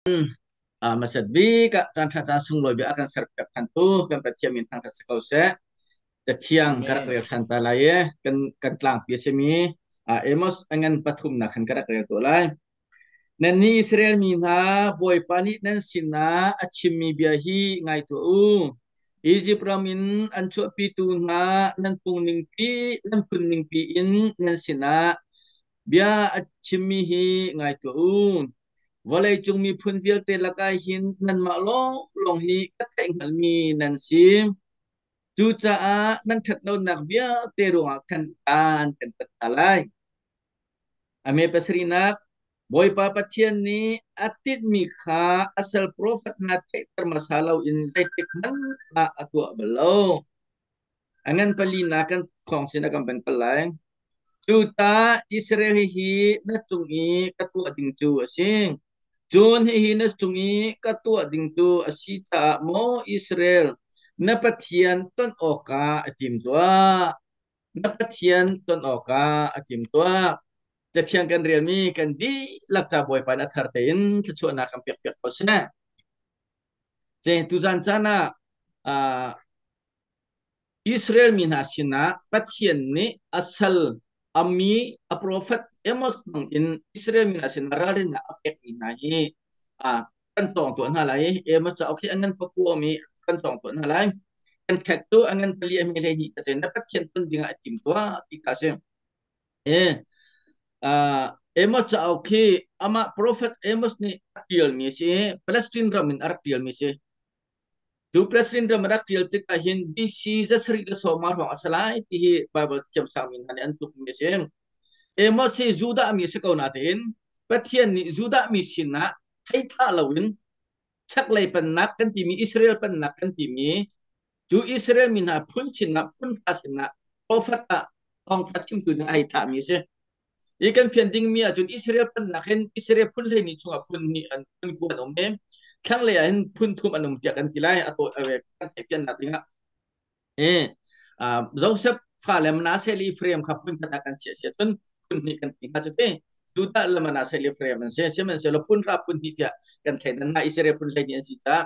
Hmasat bik ah caan ṭha caan sunglawi bik a kan serpiak ṭhantu kan Pathian min thangṭhat si ko seh. Cathiang ka rak Amen. rel ṭhan ta lai i kan tlangpi a simi Amos a ngan pathumnak khan ka rak rel tuah lai. Nannih Israel mi hna, Bawipa nih nan sinah a chimmi bia hi ngai tuah u. Izipt ram in an chuahpitu hna nan phung ningpi, nan phun ningpi in nan sinah bia a chimmi hi ngai tuah u. Vawleicung miphun vialte lakah hin nanmah lawnglawng hi ka theihhngalhmi nan si. Cucaah nan ṭhatlonak vialte ruangah khan aan kan tat hna lai. A me pasarihnak, Bawipa Pathian nih a tinhmi kha a sal profet hna theihter hmasa loin zeitik hmanh ah a tuah bal lo. A ngan palinak kan khawng sin a kan peng kal lai. Cu ta Israel hihi na cung i ka tuah ding cu a si. Cun hihi na cung i ka tuah ding cu a si caah maw Israel, na Pathian ton awkah a tim tuah. Na Pathian ton awkah a tim tuah. Cathiang kan relmi kan dihlak ca Bawipa nih a thar tein thluachuahnak kan pekpiak ko seh. Tuzan caan ah Israel mi hna sinah Pathian nih a sal, a mi, a profet Amos hmangin Israel mi hna sinah ralrinnak a pekmi hna hi kan tawng tuah hna lai. Amos cauk hi a ngan pakuam i kan tawng tuah hna lai. Kan khat cu a ngan pali a hme 12 ka si. Na Pathian ton dingah a tim tuah ti kha a si. Amos cauk hi amah profet Amos nih a ṭialmi a si i Palestine ram in a rak ṭialmi a si. Cu Palestine ram a rak ṭial tikah hin BC 720 hrawng a si lai ti hi Baibal thiamsang mi hna nih an tlukmi a si. Amos hi Judah mi a si ko natein Pathian nih Judah mi sinah thei thah loin chaklei pennak kan timi Israel pennak kan timi cu Israel mi hna phun sinah phun hna sinah profet ah thawngṭha chimtu ding a hei thlahmi a si. Hi kan fian dingmi ahcun Israel pennak hin Israel phun 12 chungah phun hnih an phun kua an um i thlanglei ah hin phun thum an um tiah kan ti lai a tawi kan theihfiannak dingah. Joseph fale Manasseh le Ephraim kha phun khat ah kan chiah sia cun phun hnih kan ti hna cu ti. Judah le Manasseh le Ephraim an si. Sihmanhsehlaw phun hra phun hnih tiah kan thleidan hna Israel phun 12 an si caah.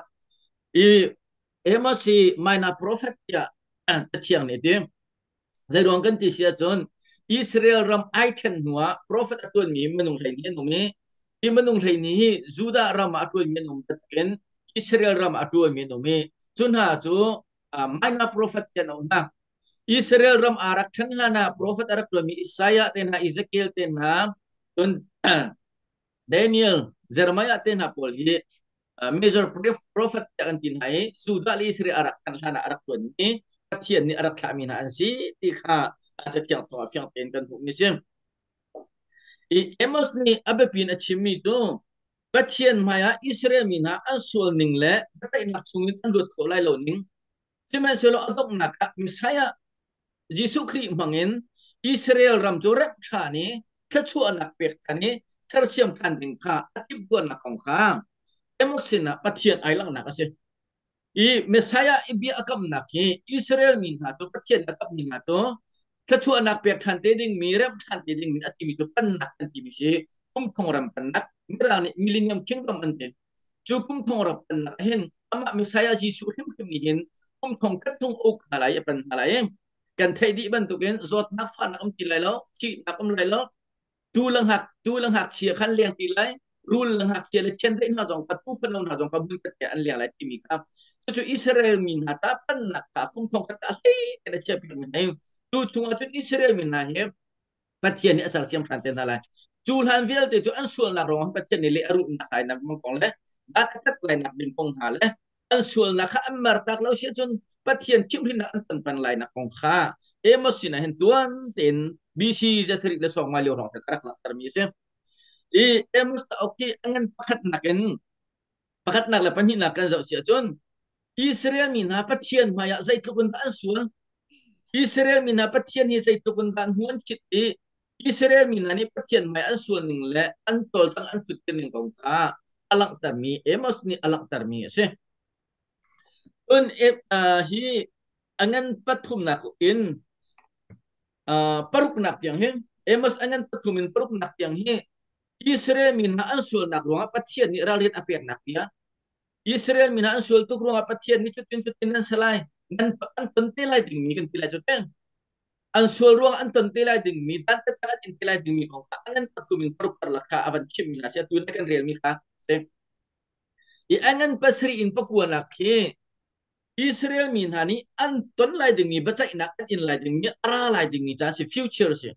I Amos hi minor prophet tiah Cathiang nih a ti. Zeiruang kan ti si ahcun Israel ram ai ṭhen hnuah profet a ṭuanmi minung 12 an um i hi minung 12 hi Judah ram ah a ṭuanmi an um bantukin Israel ram ah a ṭuanmi an um i cu hna cu minor prophet ti an auh hna. Israel ram aa rak ṭhen hlan ah profet a rak ṭuanmi Isaiah te hna, Ezekiel te hna, cun Daniel, Jeremiah te hna pawl hi major prophet tiah kan ti hna i Judah le Israel a rak khan hlan ah a rak tuanmi Pathian nih a rak thlahmi hna an si ti kha Cathiang chungah fiang tein kan hmuhmi si. I Amos nih a biapi in a chimmi cu Pathian hmaiah Israel mi hna an sual ning le biaceihnak chungin an luat khawh lai lo ning sihmanhsehlaw a donghnak ah Messiah Jesuh Khrih hmangin Israel ram cu remh ṭhan i thluachuahnak pek ṭhan i sersiam ṭhan ding kha a timhtuahnak kong kha Amos sinah Pathian ai langhnak a si. I Messiah i bia a kamnak hi Israel mi hna cu Pathian a kammi hna cu thluachuahnak pek ṭhan te dingmi, remh ṭhan te dingmi a timi cu pennak an timi si. Kum thong ram pennak, Mirang nih Millennium Kingdom an ti. Cu kum thong ram pennak hin amah Messiah Jesuh hrimhrim nih hin kum thong khat chung uk hna lai, a pen hna lai. Kan theih dih bantukin zawtnak fahnak um ti lai lo, thihnak um lai lo, tu le ngak tu le ngakchia khan leng ti lai, rul le ngakchia le chiandeih hna zong kha tuufano hna zong kha hmun khat te an leng lai timi kha cucu Israel mi hna ta pennak kha kum thong khat a hlei te a chia piak mi hna tu chungah cun Israel mi hna hi Pathian nih a sersiam ṭhan te hna lai. Cu hlan vialte cu an sualnak ruangah Pathian nih leh a ruhnak lainak ding kong le dan a tat lainak ding kong hna le an sualnak kha an mertak lo si ahcun Pathian chimhhrinnak an ton peng lainak kong kha Amos sinah hin tuan tein BC 750 lio hrawng a rak langhtermi a si. I Amos cauk hi a ngan pakhatnak in pakhatnak le pahnihnak kan zoh si ahcun Israel mi hna Pathian hmaiah zeitluk in dah an sual? Israel mi hna Pathian hi zeitluk in dah hnu an chit i Israel mi hna nih Pathian hmai an sual ning le an tawlcang an thut ning kong kha a langhtermi Amos nih a langhtermi a si. Cun hi a ngan pathumnak in paruknak tiang hi Amos a ngan pathum in paruknak tiang hi. Israel mi hna an sualnak ruangah Pathian nih ralrin a peknak bia. Israel mi hna an sual tuk ruangah Pathian nih cutin cutin nan si lai, nan an ton te lai dingmi kan ti lai cu te. An sual ruangah an ton te lai dingmi, dan taktak an in te lai dingmi kong kha an pathum in paruk karlak kha a van chimmi hna si. Atu na kan relmi kha si. I a ngan pasarih in pakua nak khi Israel mi hna nih an ton lai dingmi biaceihnak an in lai dingmi a ra lai dingmi caan si, future si.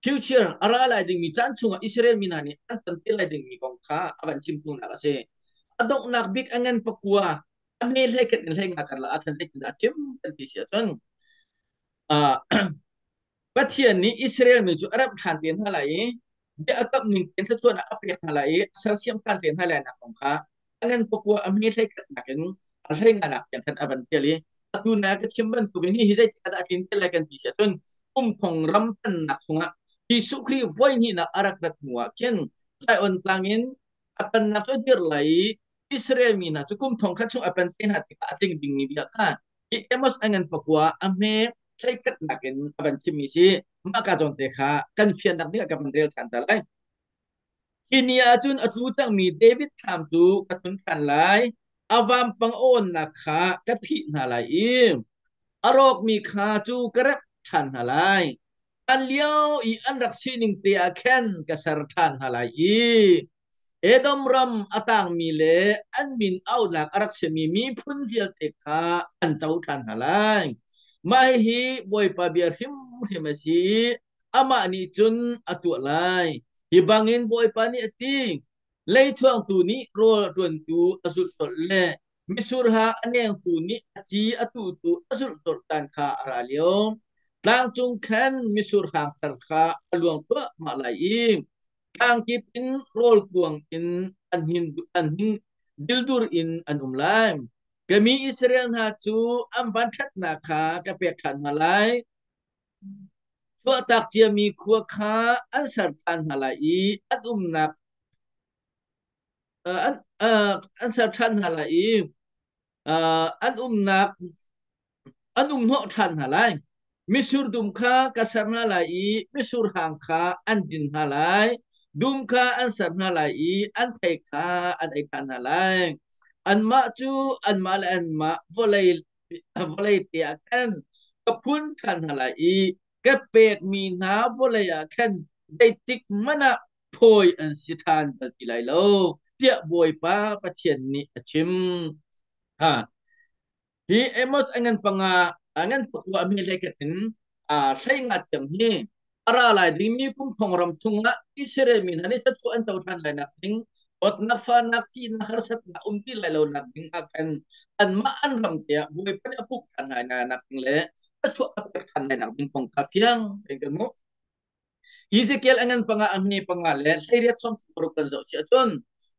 Future a ra lai dingmi caan chungah Israel mi hna nih an ton te lai dingmi kong kha a van chim nak a si. A donghnak bik a ngan pakua a me hlei khat in hlei nga karlak ah khan zeitindah a chim kan ti si ahcun Pathian nih Israel mi cu a remh ṭhan te hna lai i bia a kamh ning tein thluachuahnak a pek hna lai i a sersiam ṭhan te hna lai nak kong kha a ngan pakua a hme hleikhatnak in a hleinganak tiang khan a van ṭial i atu na ka chim bantukin hi hi zeitik ah dah a tlin te lai kan ti si ahcun kum thong ram pennak chungah Jesuh Khrih voi hnihnak a rak rat hnu ah khin Zion tlang in a pennak cu a dir lai i Israel mi hna cu kum thong khat chung a pen te hna tikah a tling dingmi bia kha hi Amos a ngan pakua a hme hleikhatnak in a van chimmi si. Mah ka zawn te kha kan fiannak ding ah ka van rel ṭhan ta lai. Hi ni ah cun a tlu cangmi David thlam cu ka tun ṭhan lai. A vampang a awnnak kha ka phih hna lai i a rawkmi kha cu ka remh ṭhan hna lai. An lio i an rak sining te ah khan ka ser ṭhan hna lai i Edom ram a tangmi le an min auhnak a rak simi miphun vialte kha an co ṭhan hna lai. Mah hihi Bawipa bia hrimhrim a si i amah nih cun a tuah lai. Hi bangin Bawipa nih a ti, Leithuangtu nih rawl a ṭuantu a zulh colh le mitsur ha a nengtu nih a ci a tuhtu a zulh colh caan kha a ra lio. Tlang cung khan mitsur hang thar kha a luang thluahmah lai i tlangkip in rawl kuang in an hin an hin dildur in an um lai. Ka mi Israel hna cu an vanṭhatnak kha ka pek ṭhan hna lai. Chuahtak ciami khua kha an ser ṭhan hna lai i an umnak an ser ṭhan hna lai i an umnak an um hnawh ṭhan hna lai. Mitsur dum kha ka ser hna lai i mitsur hang kha an din hna lai. Dum kha an ser hna lai i an thei kha an ei ṭhan hna lai. Anmah cu anmah le anmah vawlei vawlei te ah khan ka phun ṭhan hna lai i ka pekmi hna vawlei ah khan zeitik hmanh ah phawi an si ṭhan bal ti lai lo, tiah Bawipa Pathian nih a chim. Ha. Hi Amos a ngan panga a ngan pakua a hme hlei in hlei nga tiang hi a ra lai dingmi kum thong ram chungah Israel mi hna nih thluachuah an co ṭhan lai nak ding dawtnak fahnak thihnak harsatnak um ti lai lo nak ding ah khan anmah an ram te ah Bawipa nih a puk ṭhan lai nak ding le thluachuah a pek ṭhan lai nak ding kong kha fiang tein kan hmuh. Ezekiel a ngan panga a hme panga le hleiriat sawm paruk kan zoh si ahcun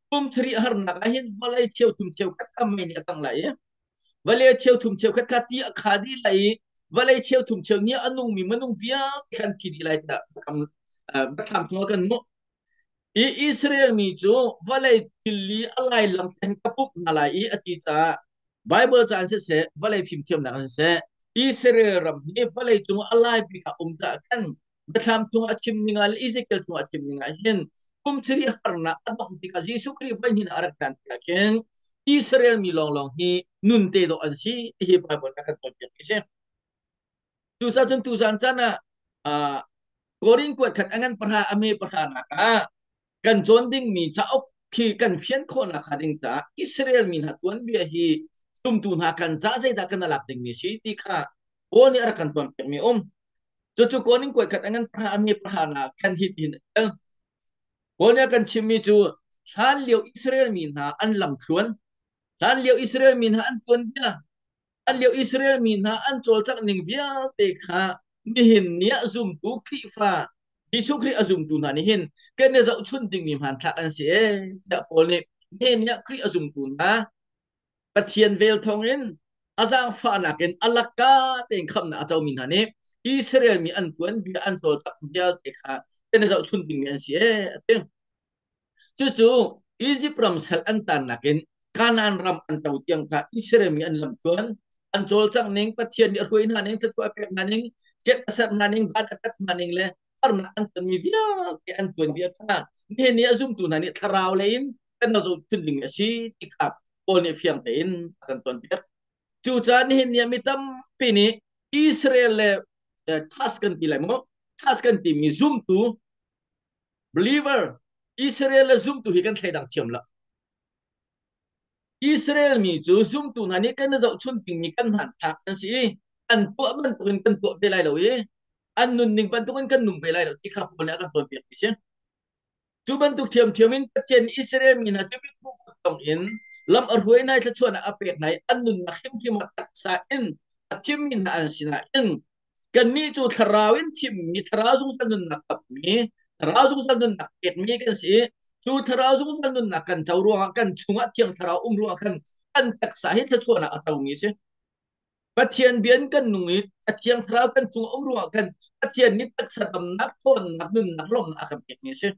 kum sarih harnak ah hin vawlei cheu thum cheu khat kha mei nih a kangh lai i vawlei cheu thum cheu khat kha ti a kha dih lai i vawlei cheu thum cheu ni a nungmi minung vialte khan thi dih lai tiah biathlam chungah kan hmuh. I Israel mi cu vawlei thilli a lai lam then ka pumh hna lai i a ti caah Bible ca in siseh vawlei fimthiamnak in siseh Israel ram hi vawlei cung a lai bik ah um caah khan Biathlam chung a chim ning ah le Ezekiel chung a chim ning ah hin kum sarih harnak a dongh tikah Jesuh Khrih voi hnih a rak ṭhan tikah khin Israel mi lawnglawng hi nun te dawh an si ti hi Bible a kan cawnpiak mi a si. Cucaah cun tuzaan caan ah Korin kuat khat a ngan pahra a me pahra nak ah kan cawn dingmi cauk khi kan fian khawhnak hnga ding caah Israel mi hna tuanbia hi tumtu hna kan ca zeidah kan lak dingmi si ti kha Paul nih a rak kan tuanpiakmi um. Cucu Korin kuat khat a ngan pahra a me pahra nak khan hi tin Paul nih a kan chimmi cu hlan lio Israel mi hna an lamthluan, hlan lio Israel mi hna an tuanbia, an lio Israel mi hna an cawlcangh ning vialte kha nihin ni ah zumtu Khrihfa Jesuh Khrih a zumtu hna nih hin kan i zohchunh dingmi hmanthlak an si ee tiah Paul nih nihin ni ah Khrih a zumtu hna Pathian vel thawngin a zaangfahnak in a lakka tein khamhnak a comi hna nih Israel mi an tuanbia an cawlcangh vialte kha kan i zohchunh dingmi an si ee a ti. Cucu Izipt ram sal an tannak in Kanaan ram an to tiang kha Israel mi an lamthluan, an cawlcangh ning, Pathian nih a hruai hna ning, thluachuah a pek hna ning, chiat a serh hna ning, van a tat hna ning le Harnak an tonmi vialte an tuanbia kha nihin ni a zumtu hna nih thlarau lei in kan zohchun ding a si ti kha Paul nih fiang tein a kan cawnpiak. Cucaah nihin ni ah mi tampi nih Israel le trust kan ti lai maw? Trust kan timi zumtu believer Israel le zumtu hi kan thleidang thiam lo. Israel mi cu zumtu hna nih kan i zohchun dingmi kan hmanthlak an si i an tuah bantukin kan tuah ve lai lo i an nunning bantukin kan nung ve lai lo ti kha Paul nih a kan cawnpiakmi si. Cu bantuk ṭhiamṭhiam in Pathian nih Israel mi hna cu mitkuh kut in lam a hruai hna i thluachuahnak a pek hna i an nunnak hrimhrim ah taksa in a thimmi hna an si nain kannih cu thlarau in thimmi thlarau zungzal nunnak kapmi thlarau zungzal nunnak pekmi kan si i cu thlarau zungzal nunnak kan co ruangah kan chungah thiang thlarau um ruangah khan kan taksa hi thluachuahnak a comi a si. Pathian bia in kan nung i a thiang thlarau kan chung um ruangah khan Pathian nih taksa damnak, ṭhawnnak, nunnak, lawmhnak a kan pekmi a si.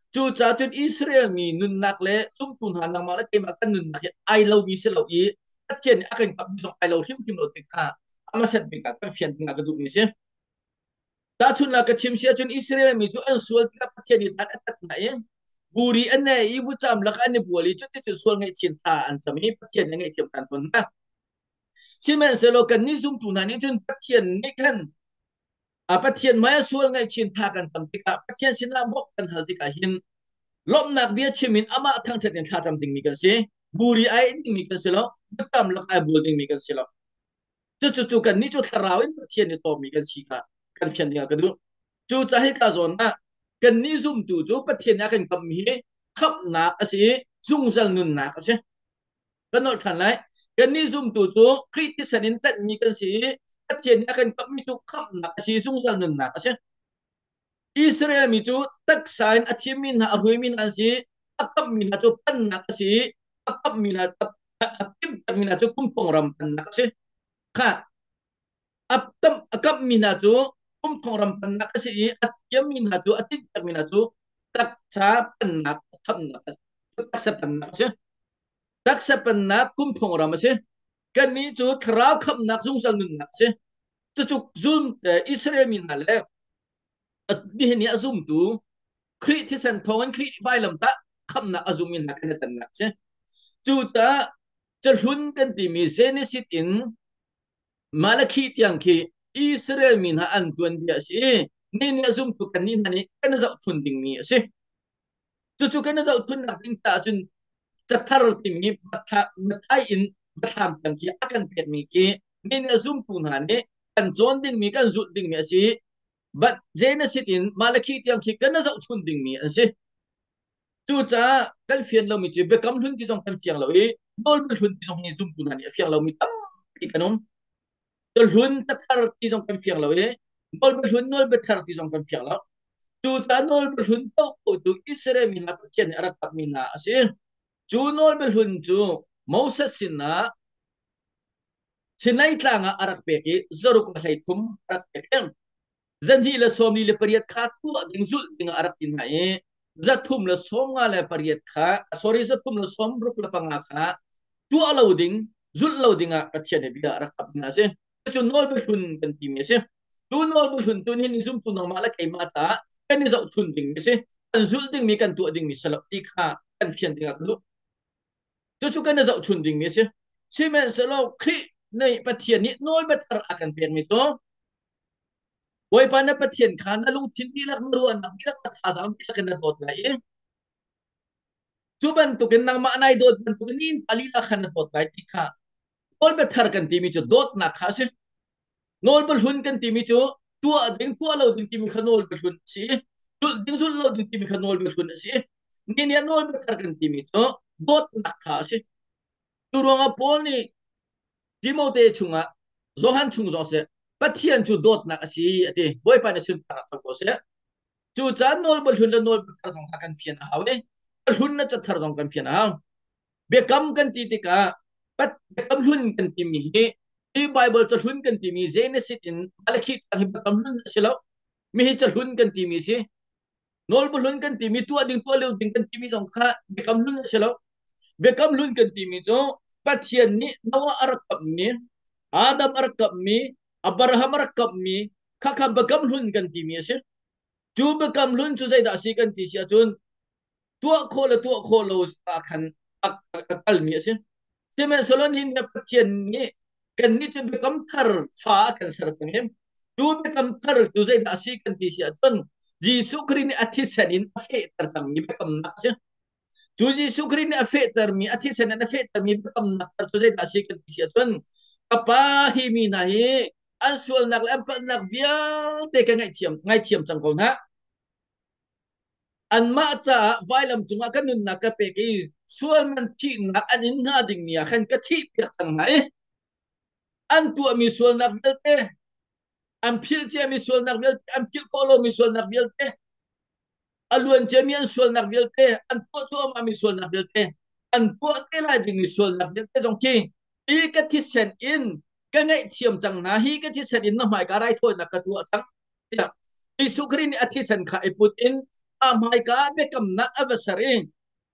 Cucaah cun Israel mi nunnak le zumtu hna nangmah le keimah kan nunnak hi ai lomi si lo i Pathian nih a kan kapmi zong ai lo hrimhrim lo ti kha a hmasat bik ah kan fian ding ah ka duhmi a si. Tahchunhnak ka chim si ahcun Israel mi cu an sual tikah Pathian nih dan a tat hna i buri an nei i vucam lakah an i bual i cuticun sual ngaihchin thla an cam i Pathian nih a ngaihthiam ṭhan tawn hna. Sihmanhsehlaw kannih zumtu hna nih cun Pathian nih khan a Pathian hmai ah sual ngaihchin tha kan tam tikah Pathian sinah bawmh kan hal tikah hin lawmhnak bia chim in amah thangṭhat in thlacam dingmi kan si. Buri ai dingmi kan si lo, biatam lak ai bual dingmi kan si lo. Cucu cu kannih cu thlarau in Pathian nih tawmi kan si kha kan fian dingah ka duh. Cu ta hika zawn ah kannih zumtu cu Pathian nih a kan kammi hi khamhnak a si i zungzal nunnak a si. Kan nolh ṭhan lai. Kannih zumtu cu Khrih thisen in tanhmi kan si i Pathian nih a kan kamhmi cu khamhnak a si, zungzal nunnak a si. Israel mi cu taksa in a thimmi hna, a hruaimi hna an si, a kamhmi hna cu pannak a si i a kamhmi hna, a timhtakmi hna cu kum ram pannak a si. Kha a tam a kamhmi hna cu kum thong ram pannak a si i a tiammi hna cu a tinhtakmi hna cu taksa pannak khamnak taksa pannak a si. Taksa pennak kum thong ram a si. Kannih cu thlarau khamhnak zungzal nunnak a si. Cucu zum Israel mi hna le nihin i a zumtu Khrih thisen thawngin Khrih vailamtah khamhnak a zummi hna kan i tannak a si. Cucaah cahlun kan timi Genesis in Malakhi tiang khi Israel mi hna an tuanbia a si i nihin a zumtu kannih hna nih kan zohchun dingmi a si. Cucu kan i zohchunnak ding caah cun cathar timi Mathai in biathlam tiang khi a kan pekmi khi mi nih a zumtu hna nih kan cawn dingmi kan zulh dingmi a si. But Genesis in Malakhi tiang khi kan i zohchun dingmi an si. Cucaah kan fian lomi cu biakam hlun ti zong kan fiang lo i nawlbia hlun ti zong hi zumtu hna nih a fiang lomi tampi kan um. Cahlun cathar ti zong kan fiang lo i nawlbia hlun nawlbia thar ti zong kan fiang lo. Cucaah nawlbia hlun paohpaoh cu Israel mi hna Pathian nih a rak kapmi hna a si. Cu nawlbia hlun cu Moses sinah Sinai tlang ah a rak pek i zaruk le 13 a rak pek. 248 kha tuah ding zulh ding ah a rak ti hna i 358 kha sorry 365 kha tuah lo ding zulh lo ding ah Pathian nih bia a rak kap hna a si. Cu nawlbia hlun kan timi a si. Cu nawlbia hlun tu nihin zumtu nangmah le keimah caah kan i zohchun ding mi si. Kan zulh dingmi kan tuah dingmi si lo ti kha kan fian ding ah ka duh. Cucu kan i zohchun dingmi a si. Sihmanhsehlaw Khrih nih Pathian nih nawlbia thar a kan pekmi cu Bawipa na Pathian kha na lungthin dihlak, na ruahnak dihlak, na thazaang dihlak in na dawt lai i cu bantukin nangmah nai dawt bantukin nin pa lila khan na dawt lai ti kha nawlbia thar kan timi cu dawtnak kha a si. Nawlbia hlun kan timi cu tuah ding tuah lo ding timi kha nawlbia hlun a si. Zulh ding zulh lo ding timi kha nawlbia hlun a si. Ni nih nawlbia thar kan timi cu dawtnak kha a si. Cu ruangah Paul nih Timote chungah Johan chung zong seh Pathian cu dawtnak a si a ti. Bawipa nih sunparnak co ko seh. Cu caan nawlbia hlun le nawlbia thar zong kha kan fian a hau i hlun le cathar zong kan fian a hau. Biakam kan ti tikah biakam hlun kan timi hi hi Bible cahlun kan timi Genesis in Malakhi tiang hi biakam hlun a si lo. Mi hi cahlun kan timi si. Nawlbia hlun kan timi tuah ding tuah lo ding kan timi zong kha biakam hlun a si lo. Biakam hlun kan timi cu Pathian nih Noah a rak kamhmi, Adam a rak kamhmi, Abraham a rak kamhmi khakha biakam hlun kan timi a si. Cu biakam hlun cu zeidah a si kan ti si ahcun tuah khawh le tuah khawh lo ah khan a kalmi a si. Sihmanhsehlaw nihin ni Pathian nih kannih cu biakam thar fa a kan ser cang i cu biakam thar cu zeidah a si kan ti si ahcun Jesuh Khrih nih a thisen in a fehter cangmi biakamnak a si. Cu Jesuh Khrih nih a fehtermi, a thisen in a fehtermi biakamnak thar cu zeidah a si kan ti si ahcun ka Pa hi mi hna hi an sualnak le an palhnak vialte ka ngaihthiam cang ko hna. Anmah caah vailam cungah ka nunnak ka pek i sual man thihnak an in hnga dingmi ah khan ka thihpiak cang hna i an tuahmi sualnak vialte, an philh ciami sualnak vialte, an philh khawh lomi sualnak vialte, a luan ciami an sualnak vialte, an tuah cuahmahmi sualnak vialte, an tuah te lai dingmi sualnak vialte zong khi hi ka thisen in ka ngaihthiam cang hna, hi ka thisen in na hmaika raithawinak ka tuah cang tiah Jesuh Khrih nih a thisen kha i put in a hmaika ah biakamnak a va ser i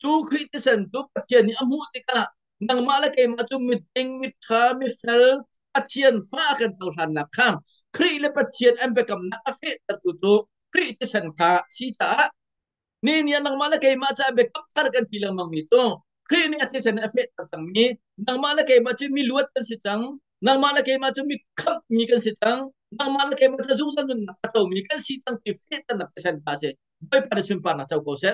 cu Khrih thisen cu Pathian nih a hmuh tikah nangmah le keimah cu miding, miṭha, mifel, Pathian fa a kan cohlannak kha Khrih le Pathian an biakamnak a fehtertu cu Khrih thisen kha si caah ni nih nangmah le keimah caah biakam thar kan ti lengmang mi cu Khrih nih a thisen a fehter cangmi nangmah le keimah cu mi luat kan si cang, nangmah le keimah cu mi khamhmi kan si cang, nangmah le keimah cu zungzal nunnak a comi kan si cang ti fehternak thisen kha a si. Bawipa na sunparnak co ko seh.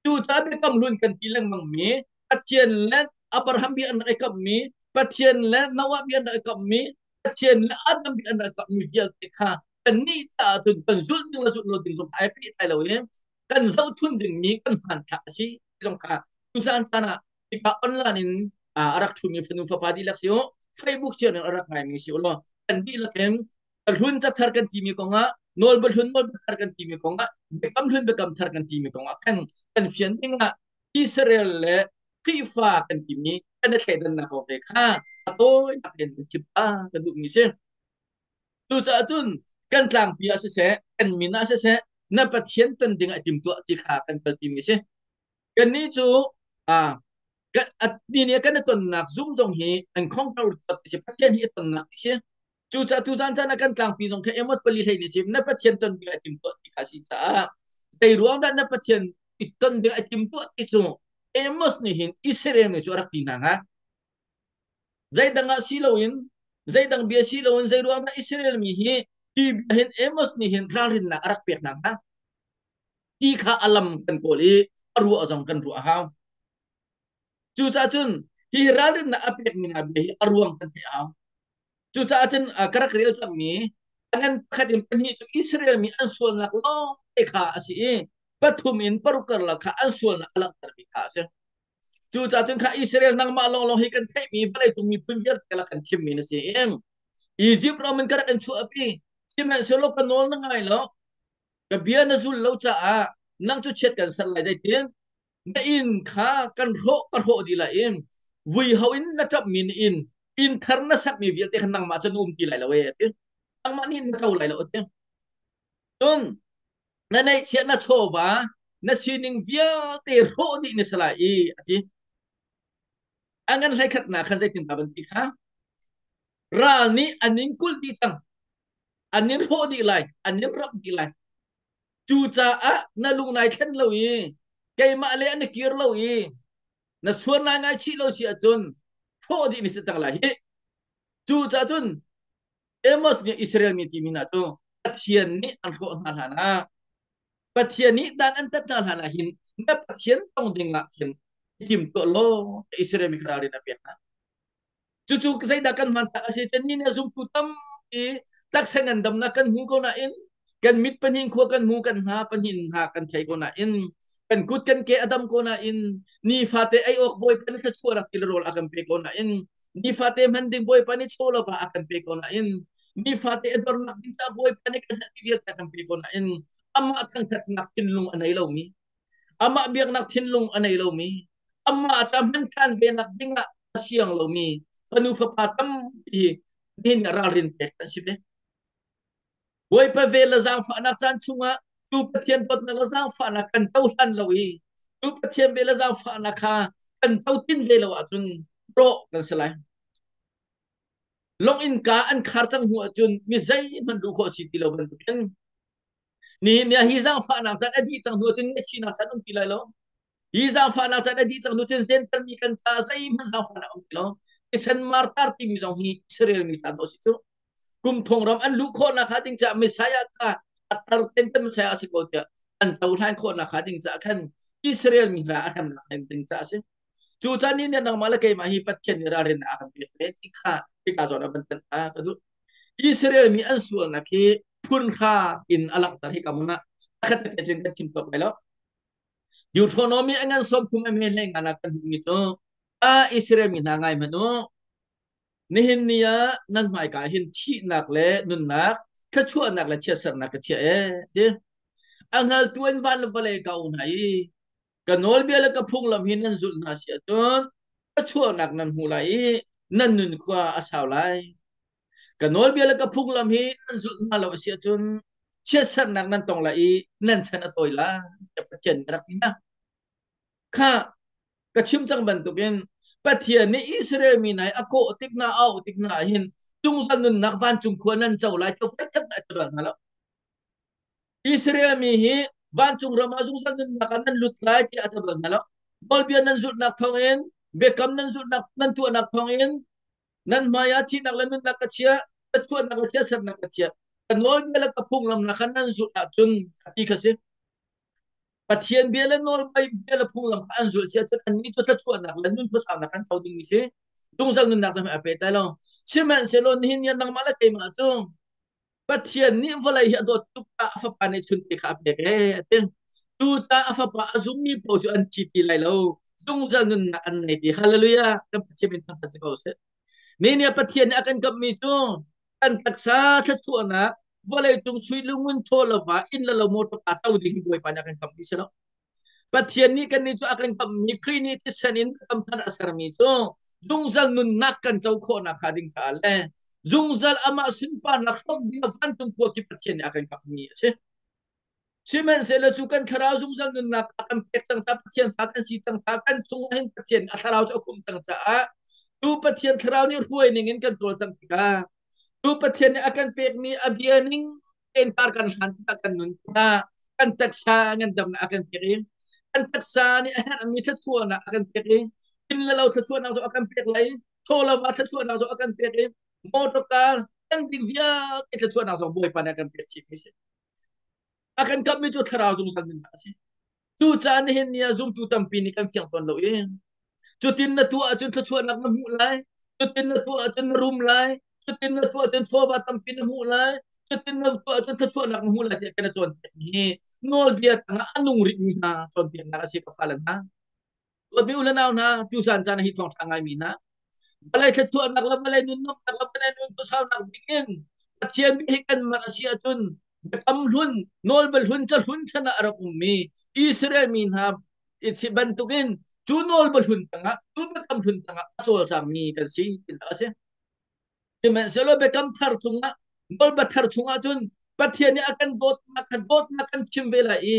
Cu caah biakam hlun kan ti lengmang mi Pathian le Abraham bia an rak i kamhmi, Pathian le Noah bia an rak i kamhmi, Pathian le Adam bia an rak i kamhmi vialte kha kannih caah cun kan zulh ding le zulh lo ding zong ai pehtlai lo i kan zohchun dingmi kan hmanthlak a si zong kha tuzan caan ah hika online in a rak ṭhumi fanu fapa dihlak si u, Facebook cio in a rak ngaimi si u law kan dihlak in hlun cathar kan timi kongah, nawlbia hlun nawlbia thar kan timi kongah, biakam hlun biakam thar kan timi kongah kan kan fian dingah Israel le Khrihfa kan timi kan i thleidannak kong te kha a tawinak in kan chim ta kan duhmi si. Cucaah cun kan tlangpi ah siseh, kan min ah siseh, na Pathian ton ding ah timtuah ti kha kan kalpimi si. Kannih cu ni nih kan i tonnak zum zong hi an khong ko ti si, Pathian hi i tonnak ti si. Cucaah tuzan caan ah kan tlangpi zong kha emot pali hlei nih sim na Pathian ton ding ah timtuah ti kha si caah zei ruang dah na Pathian i ton ding ah timtuah ti cu Amos nih hin Israel mi cu a rak ti hna hnga. Zeidang ah si loin, zeidang bia si loin, zei ruang dah Israel mi hi ti bia hin Amos nih hin ralrinnak a rak pek hna hnga? Ti kha a lam kan kawl i a ruah zong kan ruah a hau. Cucaah cun hi ralrinnak a pekmi hna bia hi a ruang kan theih a hau. Cucaah cun ka rak rel cangmi a ngan pakhat in pahnih cu Israel mi an sualnak lawng te kha a si i pathum in paruk karlak kha an sualnak a langhtermi kha a si. Cucaah cun kha Israel nangmah lawnglawng hi kan theihmi vawleicung miphun vialte lak kan thimmi na si i Izipt ram in ka rak in chuahpi, sihmanhsehlaw ka nawl na ngai lo, ka bia na zul lo caah nang cu chiat kan ser lai. Zeitin na inn kha kan hrawh ka hrawh dih lai i vui ho in na ṭapmi na inn, inn thar na sakmi vialte kha nangmah cu na um ti lai lo e a ti, nangmah nih na co lai lo a ti. Cun na neihchiah na chawva na sining vialte hrawh dih na si lai i a ti. A ngan hleikhatnak khan zeitindah van ti kha ral nih an in kulh dih cang, an in hrawh dih lai, an in ramh dih lai. Cucaah na lung nai thlen lo i keimah le an i kir lo i na suan nai ngaichih lo si ahcun hrawh dih ni si cang lai hi. Cucaah cun Amos nih Israel mi timi hna cu Pathian nih an hrawh hna hlan ah, Pathian nih dan an tat hna hlan ah hin na Pathian tong ding ah khin i tim tuah law Israel mi kha ralrin a pek hna. Cucu zeidah kan hman tak a si cun ni nih zumtu tampi taksa ngandamnak kan hmu ko nain, kan mit pahnih khua kan hmu, kan hna pahnih hna kan thei ko nain, kan kut kan ke a dam ko nain, nifate ei awk Bawipa nih thluachuah rak til rawl a kan pe ko nain, nifate hman ding Bawipa nih chaw lova a kan pe ko nain, nifate a dornak ding ca Bawipa nih kan herhmi vialte a kan pe ko nain, amah thangthatnak thinlung a nei lomi, amah biaknak thinlung a nei lomi, amah ca hman ṭhan venak ding ah a siang lomi fanu fapa tampi nihin ralrin pek kan si ve. Bawipa vel le zaangfahnak caan chungah cu Pathian dawtnak le zaangfahnak kan cohlan lo i cu Pathian vel le zaangfahnak kha kan cotin ve lo ahcun rawh kan si lai. Lawng innka an khar cang hnu ahcun mi zeihmanh luh khawh si ti lo bantukin. Ni ni hi zaangfahnak caan a dih cang hnu cun ngaihchihnak caan um ti lai lo. Hi zaangfahnak caan a dih cang hnu cun Jentail mi kan caah zeihmanh zaangfahnak um ti lo. Thisen martar timi zong hi Israel mi ca dawh si cu. Kum thong ram an luh khawhnak hnga ding caah Messiah kha a tar ten kan Messiah a si ko tiah an cohlan khawhnak hnga ding caah khan Israel mi hna a hremnak ding caah a si. Cu caan ni nih nangmah le keimah hi Pathian nih ralrin a kan pek ve ti kha hika zawn ah van tanh ta ka duh. Israel mi an sualnak hi phun hra in a langhter hi ka mun ah pakhat te cun kan chim tuk lai lo. Deuteronomy a ngan 30 a me hlei ngan ah kan hmuhmi cu a Israel mi hna ngai hmanh u. Nihin ni ah nan hmaika hin thihnak le nunnak, thluachuahnak le chiatsernak ka chiah ee ti. A hngaltu an van le vawlei ka um hna i ka nawlbia le ka phunglam hi nan zulh hna si ahcun thluachuahnak nan hmu lai i nan nun khua a sau lai. Ka nawlbia le ka phunglam hi nan zulh hna lo a si ahcun chiatsernak nan tong lai i nan chan a tawi lai tiah Pathian nih a rak ti hna. Kha ka chim cang bantukin Pathian nih Israel mi hna hi a kawh tik hna, a auh tik hna ah hin zungzal nunnak vancung khua nan co lai ti voikhat a ti bal hna lo. Israel mi hi vancung ram ah zungzal nunnak ah nan lut lai tiah a ti bal hna lo. Nawlbia nan zulhnak thawngin, biakam nan zulhnak nan tuahnak thawngin nan hmaiah thihnak le nunnak ka chiah, ka chuahnak le chiatsernak ka chiah. Ka nawlbia le ka phunglam kha nan zulh ahcun a ti kha si. Pathian bia le nawlbia le phunglam kha an zulh si ahcun annih cu thluachuahnak le nun khuasaunak an co dingmi si. Zungzal nunnak cu a pe tai lo. Sihmanhsehlaw nihin ni ah nangmah le keimah cu Pathian nih vawlei hi a dawt tuk caah a fapa nih chunte kha a pek ee a ti. Cucaah a fapa a zummi paoh cu an thi ti lai lo. Zungzal nunnak an nei ti. Hallelujah! Kan Pathian min thangṭhat si ko seh. Ni nih Pathian nih a kan kamhmi cu kan taksa thluachuahnak vawlei cung sui lungun chaw lova inn le lo motor aa to ding hi Bawipa nih a kan kamhmi si lo. Pathian nih kannih cu a kan kamhmi Khrih nih thisen in kamthar a sermi cu zungzal nunnak kan co khawhnak hnga ding caah le zungzal amah sunparnak hrawmh ding ah vancung khua khi Pathian nih a kan kamhmi a si. Sihmanhsehlaw cu kan thlarau zungzal nunnak a kan pek cang caah Pathian fa kan si cang caah kan chungah hin Pathian a thlarau cu a khum cang caah tu Pathian thlarau nih hruai ning in kan cawlcangh tikah tu Pathian nih a kan pekmi a bia ning tein tar kan hlan tikah kan nun tikah kan taksa ngandamnak a kan pek i kan taksa nih a herhmi thluachuahnak a kan pek i inn le lo thluachuahnak zong a kan pek lai chaw lo ah thluachuahnak zong a kan pek i motor car kan ding vialte thluachuahnak zong Bawipa nih a kan pek chih mi si. A kan kamhmi cu thlarau zungzal nunnak a si. Cucaah nihin ni ah zumtu tampi nih kan fiang tawn lo i cutin na tuah ahcun thluachuahnak na hmuh lai, cutin na tuah ahcun na rum lai, cutin na tuah ahcun chawva tampi na hmuh lai, cutin na tuah ahcun thluachuahnak na hmuh lai tiah kan i cawnpiakmi hi nawlbia tangah a nung rihmi hna cawnpiaknak a si ka fale hna. Dawtmi u le nau hna, tusan caan hi thawngṭha ngaimi hna. Vawlei thluachuahnak le vawlei nunnuamnak le vawlei nun khuasaunak ding in Pathian bia hi kan mat a si ahcun biakam hlun, nawlbia hlun, cahlun chan ah a rak ummi Israel mi hna bantukin cu nawlbia hlun tangah, cu biakam hlun tangah a cawlcangmi kan si tinak a si. Sihmanhsehlaw biakam thar chungah nawlbia thar chungah cun Pathian nih a kan dawtnak kha dawtnak kan chim ve lai i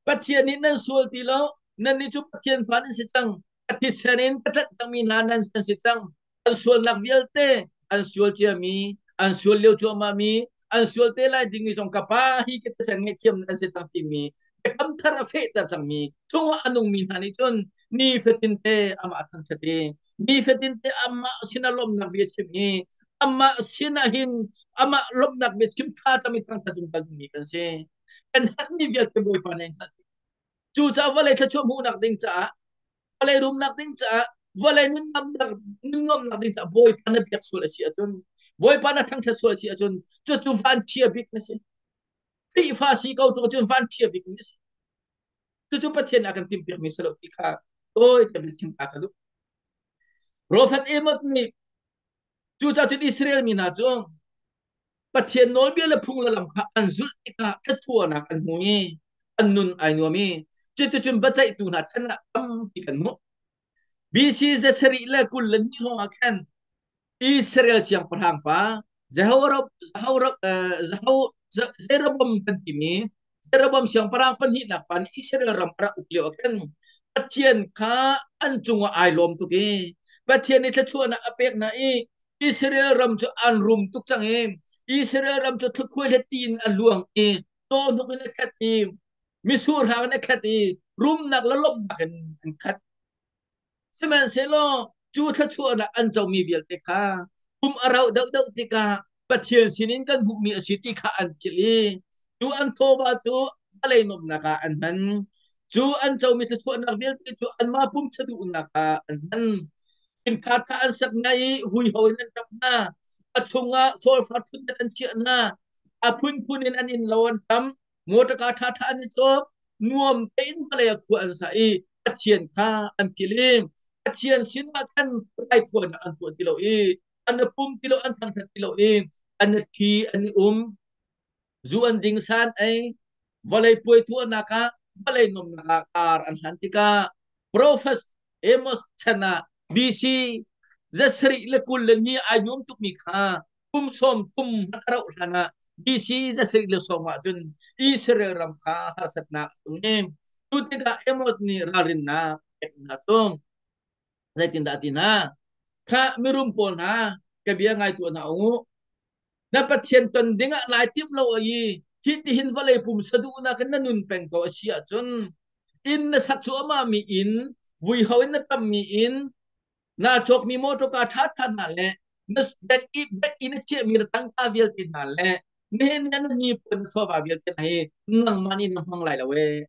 Pathian nih nan sual ti lo, nannih cu Pathian fa nan si cang, ka thisen in ka tlanh cangmi hna nan si cang. An sualnak vialte, an sual ciami, an sual lio cuahmahmi, an sual te lai dingmi zong ka Pa hi ka thisen ngaihthiam nan si cang timi biakam thar a fehter cangmi chungah a nungmi hna nih cun ni fatinte amah thangṭhat i ni fatinte amah sinah lawmhnak bia chim i amah sinah hin amah lawmhnak bia chim tha cami thangṭhat zungzal dingmi kan si. Kan herhmi vialte Bawipa nih a hngalh. Cucaah vawlei thluachuah hmuhnak ding caah, vawlei rumnak ding caah, vawlei nunnuamnak nunnuamnak ding caah Bawipa na biak sual a si ahcun, Bawipa na thangṭhat sual a si ahcun, cucu vanchia bik na si. Khrihfa si ko ṭung cun vanchia bik na si. Cucu Pathian a kan timhpiakmi si lo ti kha tawi te chim ta ka duh. Prophet Amos nih cucaah cun Israel mi hna cu Pathian nawlbia le phung le lam kha an zulh tikah thluachuahnak an hmu i an nun ai nuam i cuticun biaceihtu hna chan ah tampi kan hmuh. BC 722 hrawng ah khan Israel siangpahrang pa Jeroboam kan timi Jeroboam siangpahrang pahnihnak pa nih Israel ram a rak uk lio ah khan Pathian kha an cungah ai lawm tuk i Pathian nih thluachuahnak a pek hna i Israel ram cu an rum tuk cang i Israel ram cu thluakhuai le ti in a luang i Cawhnuk in a khat i mitsur hang in a khat i rumnak le lawmhnak in an khat. Sihmanhsehlaw cu thluachuahnak an comi vialte kha kum a rauh deuhdeuh tikah Pathian sinin kan hmuhmi a si ti kha an philh i cu an thawva cu vawlei nuamhnak ah an hman. Cu an comi thluachuahnak vialte cu anmah pumsa duhnak ah an hman. Innkha kha an sak hna i huiho in an ṭap hna. A chungah solfa ṭhutdan an chiah hna. A phunphun in an innlo an tam. Mawṭaka ṭhaṭha an i cawk. Nuam tein vawlei ah khua an sa i Pathian kha an philh i Pathian sinah khan raithawinak an tuah ti lo i an i pum ti lo, an thangṭhat ti lo i an i ṭhi, an i um. Zu an ding san ei. Vawlei puai tuahnak ah, vawlei nuamnak ah kar an hlan tikah Profet Amos chan ah BC 720 le ni ai nuam tukmi kha kum 30 hmanh a rauh hlan ah BC 710 ah cun Israel ram kha harsatnak a tung i cu tikah Amos nih ralrinnak a pek hna cu zeitindah a ti hna? Khah mirum pawl hna, ka bia ngai tuah hna u. Na Pathian ton dingah nai timh lo i hi tihin vawlei pum saduhnak in na nun peng ko a si ahcun inn na sak cuahmah mi inn, vuiho in na tammi inn, naa cawkmi mawṭawka ṭhaṭha hna le na bank i bank i na chiahmi na tangka vialte hna le nihin na miphun na chawva vialte hna hi nangmah nih na hmang lai lo ee.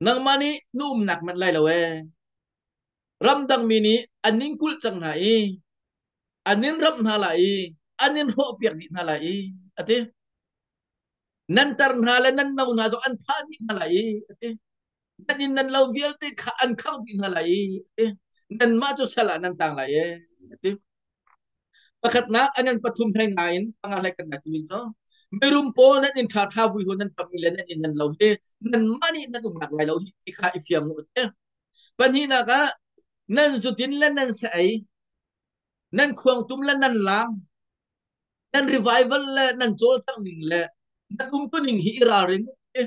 Nangmah nih na umnak manh lai lo ee. Ramdangmi nih an nin kulh cang hna i an nin ramh hna lai i an nin hrawhpiak dih hna lai i a ti. Nan tar hna le nan no hna zong an thah dih hna lai i a ti. Nan inn nan lo vialte kha an khangh dih hna lai i a ti. Nanmah cu sal ah nan tang lai e a ti. Pakhatnak a ngan pathum hlei nga in panga hlei kan ngai ti cu mirum pawl nan inn ṭha ṭha vui hu nan pami le nan inn nan lo hi nanmah nih nan umnak lai lo hi ti kha i fiang u ti. Pahnihnak ah nan zutin le nan sa ei, nan khuangtum le nan laam, nan revival le nan cawlcangh ning le nan umtuning hi i ralring u.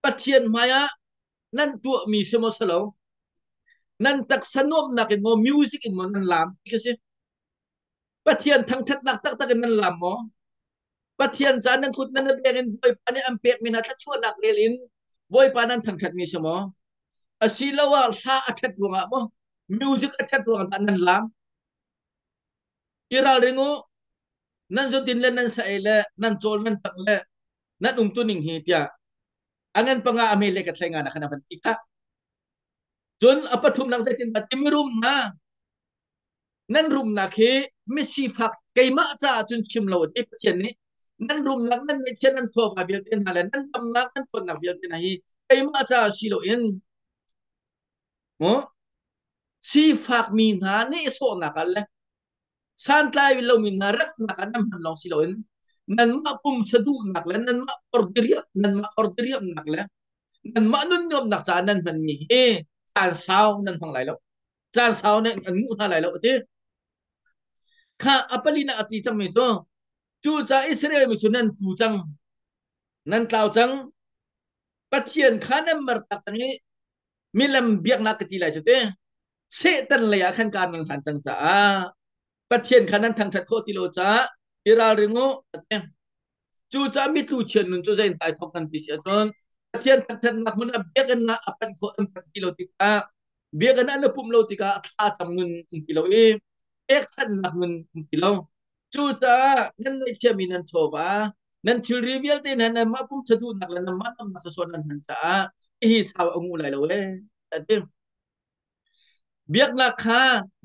Pathian hmaiah nan tuahmi si maw si lo, nan taksa nuamhnak in maw music in maw nan laam ti khi si. Pathian thangṭhatnak taktak in nan laam maw? Pathian ca nan kut nan beng in Bawipa nih an pekmi hna thluachuahnak rel in Bawipa nan thangṭhatmi si maw? Asiloah hla a ṭhat ruangah maw music a ṭhat ruangah dah nan laam? I ralring u, nan zutin le nan sa ei le nan cawl nan tang le nan umtuning hi tiah a ngan panga a me le ka thlai nga na khan a van ti khah. Cun a pathumnak zeitindah ti mirum hna Nan rumnak hi misifak keimah caah cun chim lo ti Pathian nih nan rumnak nan ngeihchiah nan chawva vialte hna le nan damnak nan ṭhawnnak vialte hna hi keimah caah si loin sifak mi hna nehsawhnak ah le santlai lomi hna ratnak ah nan hman lawng si loin nanmah pumsa duhnak le nanmah ordiriam nanmah ordiriamnak le nanmah nunnuamnak caah nan hmanmi hi caan sau nan hmang lai lo. Caan sau nih an nguh hna lai lo a ti. Kha a pali nak a ti cangmi cu cucaah Israel mi cu nan tlu cang, nan tlau cang, Pathian kha nan mertak cang i milem biaknak ka ti lai cu ti. Satan lei ah khan kaan nan hlan cang caah Pathian kha nan thangṭhat khawh ti lo caah i ralring u a ti. Cucaah mitlu chian nun cu zei tai thawk nan ti si ahcun Pathian thangṭhatnak hmun ah biakinn ah a panh khawh an panh ti lo tikah biakinn ah na pumh lo tikah thla cam nun um ti lo i pekchanhnak nun um ti lo. Cucaah nan ngeihchiahmi nan chawva, nan thilri vialte hna nanmah pumsa duhnak le nanmah namnak sawsawh nan hman caah hihi sau a ngu lai lo ee a ti. Biaknak kha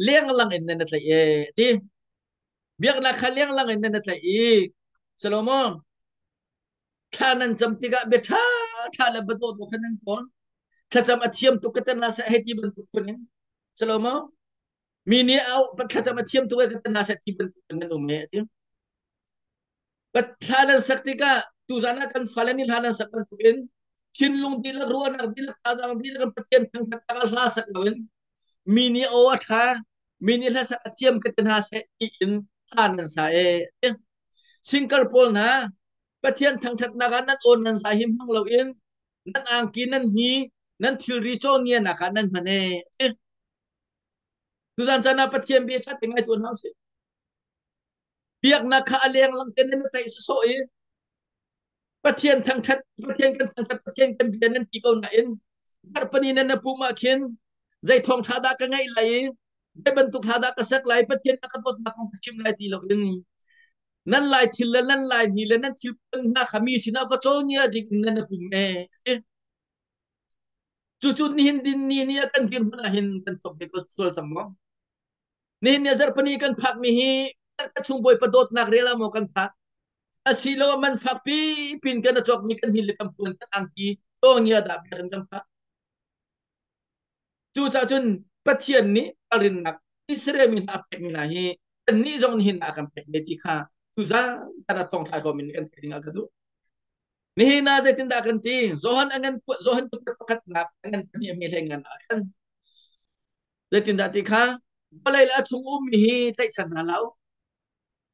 lenglang in nan tlaih ee a ti. Biaknak kha lenglang in nan tlaih i Solomon thla nan cam tikah bia ṭha ṭha le bia dawh kha nan kawl. Thlacam a thiam tuk ka tan la seh hei ti bantuk phun in Solomon mi nih au thlacam a thiam tuk e ka tan la seh ti bantuk in nan um e a ti. Thla nan sak tikah tuzan ah kan fale nih hla nan sak bantukin thinlung dihlak ruahnak dihlak thazaang dihlak in Pathian thangṭhat ah hla sak loin mi nih aw a ṭha mi nih hla sak a thiam ka ti hna seh tiin hla nan sa e. Singkar pawl hna Pathian thangṭhatnak ah nan aw nan sa hi hmang loin nan angki nan hni nan thilri cawngianak ah nan hman e. Tuzan caan ah Pathian bia ṭha te ngai tuan hna usih. Biaknak kha a lenglang te nan taih sawsawh i Pathian thangthat, Pathian kan thangthat, Pathian kan bia nan ti ko nain zarhpini nan na pum ah khin zei thawngtha dah ka ngeih lai i zei bantuk hla dah ka sak lai, Pathian a ka dawtnak kong ka chim lai ti loin nan lai thil le nan lai ni le nan thil hna kha mi sinah va cawn ding in nan pum e. Cucu nihin din ni ni ah kan dirhmun ah hin kan thawk ve ko sual cang maw? Nihin ni zarhpini kan phakmi hi ka chung Bawipa dawtnak rel ah maw kan phak? Asilo man fakpi pin kan a cawkmi kan hin le kan puan kan angki tawngia dah biakinn kan phak? Cucaah cun Pathian nih a rinnak Israel mi hna a pekmi hna hi kannih zong nihin ah a kan pek ve ti kha tuzan kan a thawngtha hlawm in kan theih ding ah ka duh. Nihin ah zeitindah kan ti? Johan a ngan Johan pakhatnak a ngan pahnih a hme hlei ngan ah khan zeitindah ti kha vawlei le a chung ummi hi tlaihchan hna lo.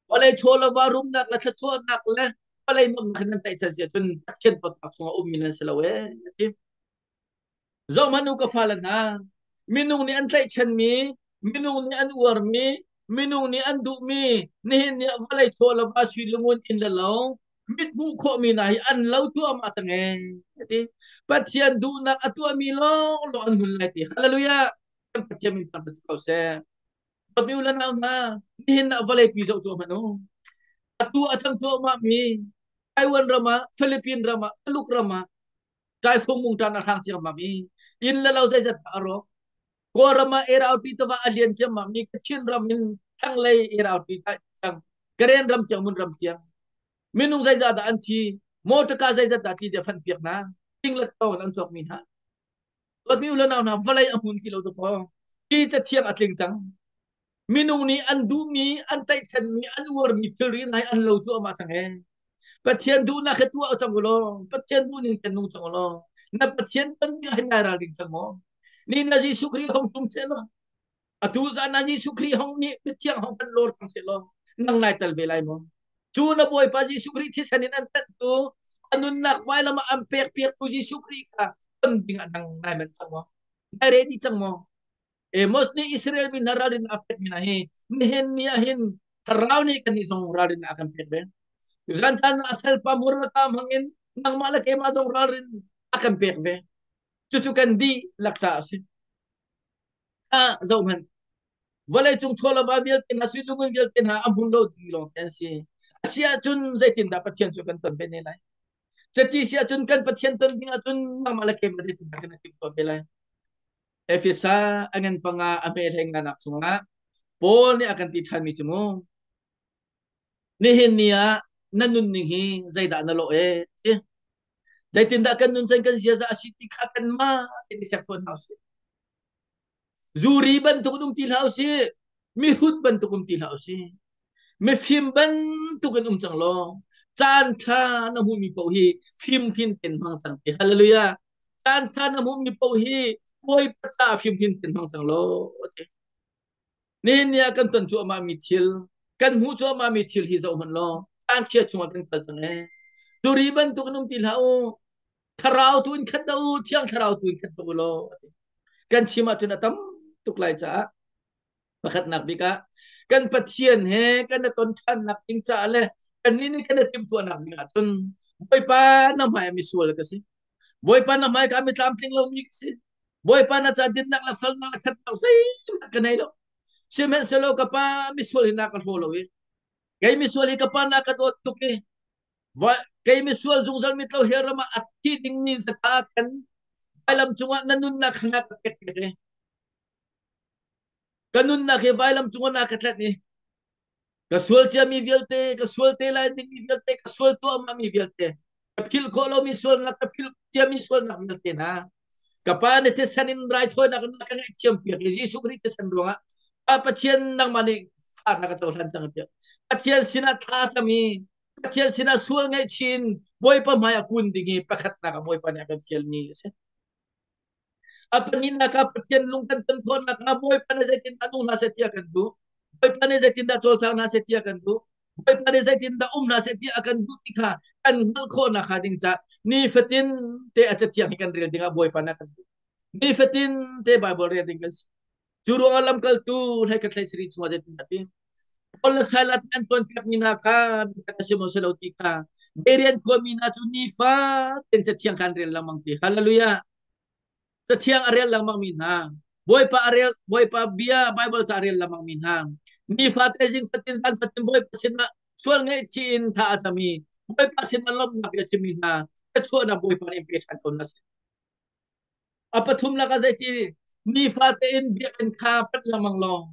Vawlei chaw le va rumnak le thluachuahnak le vawlei nuamhnak nan tlaihchan si ahcun Pathian dawtnak chungah ummi nan si lo ee a ti. Zohhmanh u ka fale hna, minung nih an tlaihchanmi, minung nih an uarmi, minung nih an duhmi, nihin ni ah vawlei chaw le va sui lungun inn le lo, mit hmuh khawhmi hna hi an lo cuahmah cang ee, a ti. Pathian duhnak a tuahmi lawnglawng an hmun lai ti. Hallelujah! Kan Pathian min thangṭhat si ko seh. Dawtmi u le nau hna, nihin ah vawlei pi zoh tuah hmanh u. Atu a cang cuahmahmi Taiwan ram ah, Philippine ram ah, Tuluk ram ah, Taifung mungṭan a hrang ciammam i inn le lo zeizat a rawk. Kawlram ah Erauti tiva a lian ciammam i Kachin ram in thlanglei Erauti tiang Karen ram tiang mun ram tiang minung zeizat dah an thi motorka zeizat dah ti dia fan piak hna ting le tawng an cawk mi hna dawtmi u le nau hna vawlei a hmun ti lo tu paw ti cathiang a tling cang Minung nih an duhmi, an tlaihchanmi, an uarmi thilri hna hi an lo cuahmah cang ee. Pathian duhnak hi tuah cang u law, Pathian duhning kan nung cang u law, na Pathian ton ding ah hin nai ralring cang maw? Ni na Jesuh Khrih hong tum seh law, atu zan ah Jesuh Khrih hong nih Pathian hong kan lawr cang seh law, nang nai tel ve lai maw? Cu na Bawipa Jesuh Khrih thisen in an tanhtu, a nunnak vailam ah an pek piaktu Jesuh Khrih kha ton ding ah nang nai manh cang maw? Nai ready cang maw? Amos nih Israel mi hna ralrin a pekmi hna hi nihin ni ah hin thlarau nih kannih zong ralrin a kan pek ve. Tuzan caan ah salpa murlaka hmangin nangmah le keimah zong ralrin a kan pek ve. Cucu kan dihlak caah a si. Ah, zohhmanh. Vawlei cung chawlava vialte hna, sui lungun vialte hna a hmun lo ding lawng te an si. A si ahcun zeitindah Pathian cu kan ton ve ne lai? Cuti si ahcun kan Pathian ton ding ahcun nangmah le keimah zeitindah kan i timhtuah ve lai? Efesa a ngan panga a hme hlei nganak chungah Paul nih a kan ti ṭhanmi cu mu nihin ni ah na nunning hi zeidah na lawh ee ti zeitindah kan nun can kan ziaza a si ti kha kanmah tein i sek tuan hna usih zuri bantuk in um ti hlah usih mihrut bantuk um ti hlah usih mifim bantuk in um cang law caan ṭha na hmuhmi paoh hi fim hin ten hmang cang ti hallelujah caan ṭha na hmuhmi paoh hi Bawipa caah fim hin ten hmang cang law ti nihin ni ah kan ton cuahmah mi thil kan hmuh cuahmah mi thil hi zoh hmanh law caan chia chungah kan kal cang ee turi bantuk in um ti hlah u thlarau tu in khat u thiang thlarau tu in khat u law kan chim ahcun a tam tuk lai caah Pakhatnak bik ah kan Pathian he kan i ton ṭhannak ding caah le kannih nih kan i timhtuahnak ding ahcun Bawipa na hmai ah misual ka si. Bawipa na hmai ka mi tlamtling lomi ka si. Bawipa na ca dinnak le felnak le khatnak zeihmanh ka nei lo. Sihmanhsehlaw ka pa misual hi na ka hlaw lo i kei misual hi ka pa na ka dawt tuk i kei misual zungzal mitlo he ram ah a thi dingmi zaka khan vailam cungah na nunnak kha na ka pek piak i Ka nunnak hi vailam cungah na ka tlenh i ka sual ciami vialte, ka sual te lai dingmi vialte, ka sual tuahmahmi vialte, ka philh khawh lomi sualnak, ka philh ciami sualnak vialte hna, ka Pa na thisen in raithawinak in na ka ngaihthiam piak i Jesuh Khrih thisen ruangah Pa Pathian nangmah nih fa na ka cohlan cang tiah Pathian sinah thla cam i Pathian sinah sual ngaihchin Bawipa hmai ah kun ding i pakhatnak ah Bawipa nih a kan fialmi a si. A pahnihnak ah Pathian lung kan ton khawhnak hnga Bawipa nih zeitindah nung hna seh ti a kan duh. Bawipa nih zeitindah cawlcang hna seh ti a kan duh. Bawipa nih zeitindah um hna seh ti a kan duh ti kha kan hngalh khawhnak hnga ding caah nifatin te a cathiang hi kan rel dingah Bawipa nih a kan duh. Nifatin te Bible rel ding kan si. Cu ruangah lamkaltu hlei khat hlei sarih chungah zeitindah ti? Paul le Silas an cawnpiakmi hna kha biatak a si maw si lo ti kha Berean khuami hna cu nifa tein Cathiang kha an rel lengmang ti. Hallelujah. Cathiang a rel lengmangmi hna, Bawipa a rel, Bawipa bia Bible ca a rel lengmangmi hna, nifate zing fatin zan fatin Bawipa sinah sual ngaihchih in tha a cam i Bawipa sinah lawmhnak bia chimmi hna, thluachuahnak Bawipa nih in pe ṭhan ko hna seh. A pathum lakah zeiti nifate in biakinn kha panh lengmang law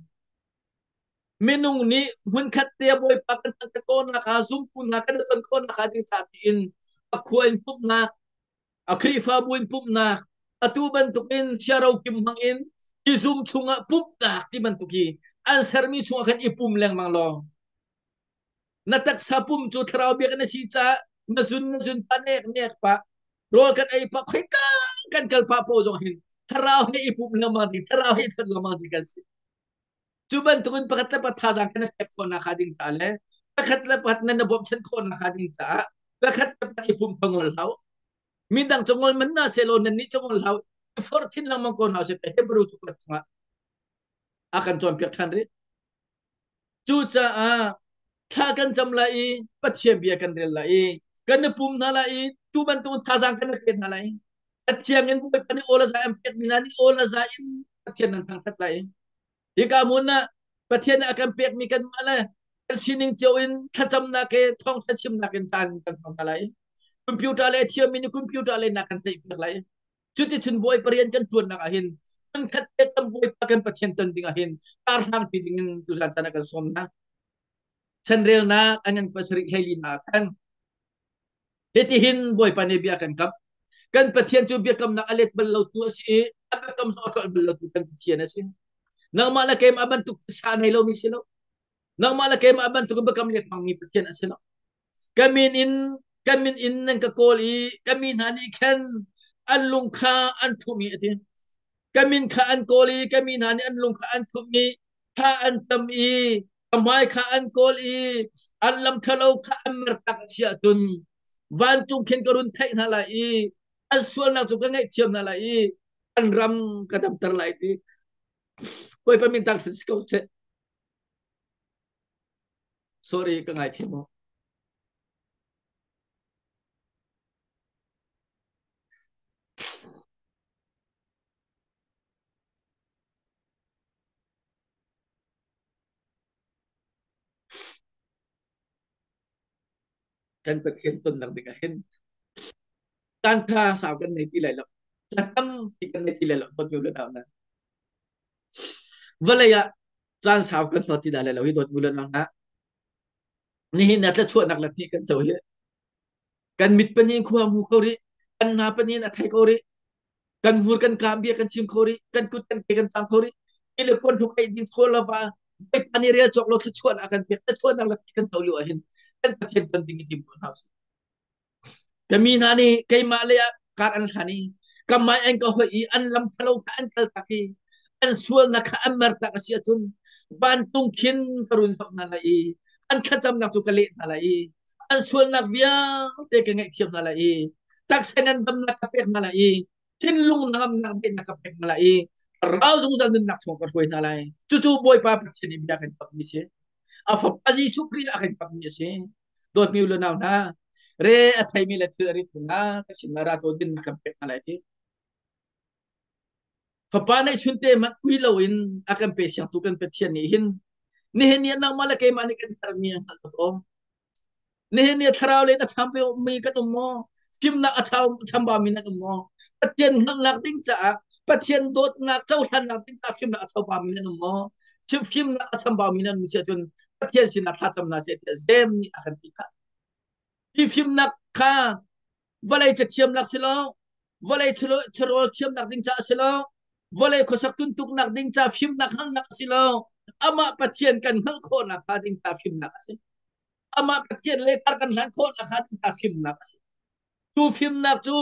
minung nih hmunkhat te Bawipa kan thangṭhat khawhnak kha zumtu hna kan i ton khawhnak kha ding ca tiin a khua in pumhnak a Khrihfabu in pumhnak atu bantukin siaro kim hmang in i zum chungah pumhnak ti bantuk hi an sermi chungah khan i pum lengmang law na taksa pum cu thlarau biakinn a si caah na zun na zun pa nek nek pa rawl kan ei pa khoi ka kan kal pa po zong hin thlarau he i pum lengmang ding thlarau he i thon lengmang ding kan si. Cu bantukin pakhat le pakhat thazaang kan i pek khawhnak hnga ding caah le pakhat le pakhat nan i bawmchan khawhnak hnga ding caah pakhat le pakhat i pum kha ngol hlah u. Midang cu ngol man hna sehlaw nannih cu ngol hlah u. I forh chin lengmang ko hna usih. Hebrew cakuat chungah a kan cawnpiak ṭhan rih. Cucaah thla kan cam lai i Pathian bia kan rel lai i kan i pum hna lai i tu bantukin thazaang kan i pe hna lai. Pathian in Bawipa nih aw le zai an pekmi hna nih aw le zai in Pathian nan thangṭhat lai. Hika hmun ah Pathian nih a kan pekmi kanmah le kan sining cio in thlacamnak he thawngṭha chimnak in caan kan hmang hna lai. Computer le thiammi nih computer le na kan tlaihpiak lai. Cuticun Bawipa rian kan ṭuannak ah hin hmunkhat te kan Bawipa kan Pathian ton ding ah hin karhlangpi ding in tuzan caan ah kan sawm hna. Chanrelnak a ngan pasarih hleili hna ah khan hitihin Bawipa nih bia kan kam. Kan Pathian cu biakamnak a let bal lotu a si i a biakam zong a tlolh bal lotu kan Pathian a si. Nangmah le keimah bantuk sa nei lomi si lo. Nangmah le keimah bantuk biakam let hmangmi Pathian a si lo. Ka min in ka min in nan ka kawl i ka mi hna nih khan an lung kha an thumh i a ti. Ka min kha an kawl i ka mi hna nih an lung kha an thumh i thla an tam i ka hmai kha an kawl i an lam ṭhalo kha an mertak a si ahcun vancung khin ka run theih hna lai i an sualnak cu ka ngaihthiam hna lai i an ram ka damter lai ti. Bawipa min tang si ko seh. Sorry, ka ngaithiam mu. Kan Pathian tonnak ding ah hin caan tha sau kan nei ti lai lo. Caan tampi kan nei ti lai lo. Dawt mi le nau na. Vawlei ah caan sau kan hnawt ti lai lo hi dawt mu le nau na. Nihin na tlachuahnak le kan co hi. Kan mit panin khua mu ko rih. Kan hna panin a thei ko rih. Kan hmur kan kaam bia kan chim kho rih. Kan kut kan ke kan cang kho rih. Ti le puan hruk ei ding thaw lova Bawipa nih rel cawk lo thluachuahnak a kan pek. Thluachuahnak le kan to lio ahhin kan Pathian ton ding i tim ko hna usih. Ka mi hna nih keimah lei ah kar an hlan i ka hmai an ka hoih i an lam ṭhalo kha an kaltak i an sualnak kha an mertak a si ahcun vancung khin ka run zoh hna lai i an thlacamnak cu ka leh hna lai i an sualnak vialte ka ngaihthiam hna lai i taksa ngandamnak ka pek hna lai i thinlung hnangamnak daihnak ka pek hna lai i rau zungzal nunnak chung ka hruai hna lai. Cucu Bawipa Pathian nih bia kan kammi a si. A Fapa Jesuh Khrih a kan kammi a si. Dawtmi u le nau hna, re a theimi le thil a rit hna ka sin ra to din na kan pek hna lai ti. Fapa neih chunte man ui loin a kan pe siangtu kan Pathian nih hin nihin ni nangmah le keimah nih kan herhmi a hngalh ko. Nihin ni thlarau len a cham mi kan um maw? Fimnak a chambau mi nan um maw? Pathian hngalhnak ding caah Pathian dawtnak cohlannak ding caah fimnak a chambau mi nan um maw? Fimnak a chambau mi nan um si ahcun Pathian sinah thlacam hna seh tiah Zem nih a kan ti kha. Hi fimnak kha vawlei cathiamnak si lo, vawlei charawl thiamnak ding caah si lo, vawlei khuasak tuntuknak ding ca fimnak hngalhnak a si lo, amah Pathian kan hngalh khawhnak hnga ding ca fimnak a si. Amah Pathian le kar kan hlan khawhnak hnga ding ca fimnak a si. Cu fimnak cu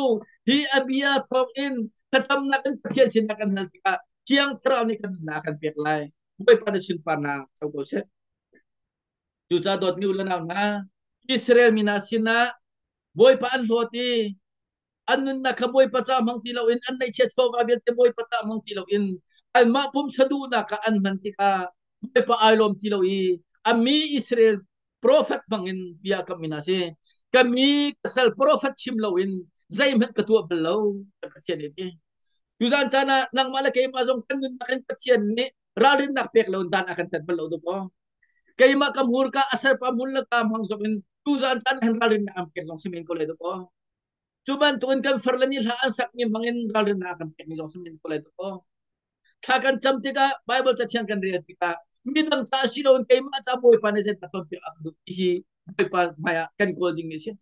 hi a bia thawng in thlacamnak in Pathian sinah kan hal tikah Thiang Thlarau nih kan nunnak a kan pek lai. Bawipa na sunparnak co ko seh. Cucaah dawtmi u le nau hna, Israel mi hna sinah Bawipa an hlawt i an nunnak kha Bawipa ca hmang ti loin an neihchiat chawva vialte Bawipa ca hmang ti loin anmah pumsa duhnak kha an hman tikah Bawipa ai lawm ti lo i Ami Israel prophet bangin bia kam ina si. Kami kasal prophet chim loin zeihmanh ka tuah bal lo Pathian nih ti. Tuzan caan ah nangmah le keimah zong kan nunnak in Pathian nih ralrinnak pek lo dan a kan tat bal lo duk aw. Keimah ka hmurka a serpa hmun le ka hmang zong in tuzan caan han ralrinnak an pek zong si men ko lai duk aw. Cu bantukin kan far le ni hla an sak mi hmang in ralrinnak kan pek mi zong si men ko lai duk aw. Thla kan cam tikah Bible cathiang kan rel tikah midang ca si loin keimah ca Bawipa nih zeidah cawnpiak a duh ti hi Bawipa hmaiah kan kawl ding mi a si.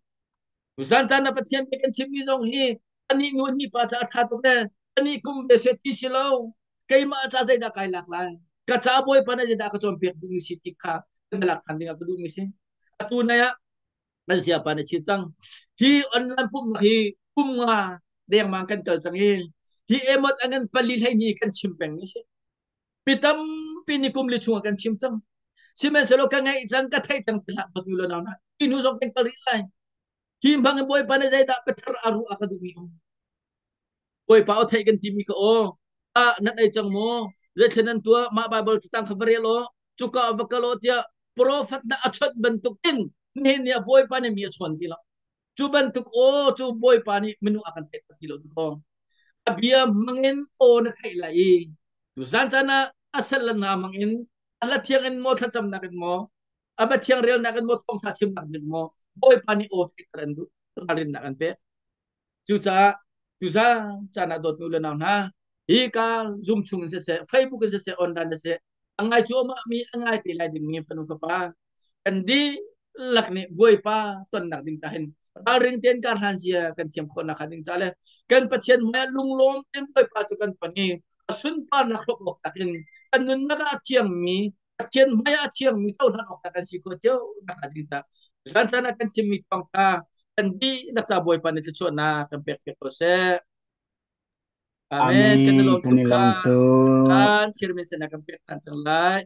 Zan caan na Pathian bia kan chimmi zong hi anih nu anih pa ca a ṭha tuk le anih kum ve se ti si lo keimah ca zeidah kai lak lai ka ca Bawipa nih zeidah ka cawnpiak duhmi si ti kha kan lak than ding ah ka duhmi si. Atu nai ah kan siapa na chim cang. Hi online pumhnak hi kum nga dengmang kan kal cang i hi emot angan pali hlei ni kan chim peng ni si. Mi tampi ni kum li chungah kan chim cang. Sihmanhsehlaw ka ngaih cang ka theih cang ti hlah bak lo na hi hnu zong kan kal rih lai. Hi hmang in Bawipa nih zeidah biathar a ruh a ka duhmi um. Bawipa aw theih kan timi kha aw ah nan ei cang maw zeithlen nan tuah mah Bible cacang kha va rel aw cuka ah va kal aw tiah profet na a chawnh bantuk in nihin ni ah Bawipa nih mi a chawn ti lo cu bantuk aw cu Bawipa nih minung a kan theih ti lo thawng a bia hmangin aw na theih lai i tu zan caan ah a sal le na hmangin a hla thiang in maw thlacamnak in maw a bia thiang relnak in maw thawngtha chimnak in maw Bawipa nih aw theihter an duh ralrinnak an pek. Cucaah tuzan caan ah dawtnu le nau hna, hi ka Zoom chung in siseh, Facebook in siseh, online in siseh, a ngai cuahmah mi a ngai te lai dingmi fanu fapa kan dihlak nih Bawipa tonnak ding ca hin ralring tein kar hlan zia kan thiam khawhnak hnga ding ca le kan Pathian hmai ah lunglawm tein Bawipa cu kan ton i a sunparnak hrawk awk tak in kan nunnak ah a thiangmi Pathian hmai ah a thiangmi cohlan awk kan si khawh cio nak hnga ding ta zan caan ah kan chimmi thawngtha kan dihlak ca Bawipa nih thluachuahnak kan pek piak ko seh. Amen. Kan i Amen. lawm Kan tuk i kha. lawm tuk. Caan shirmin sen kan pek than cang lai.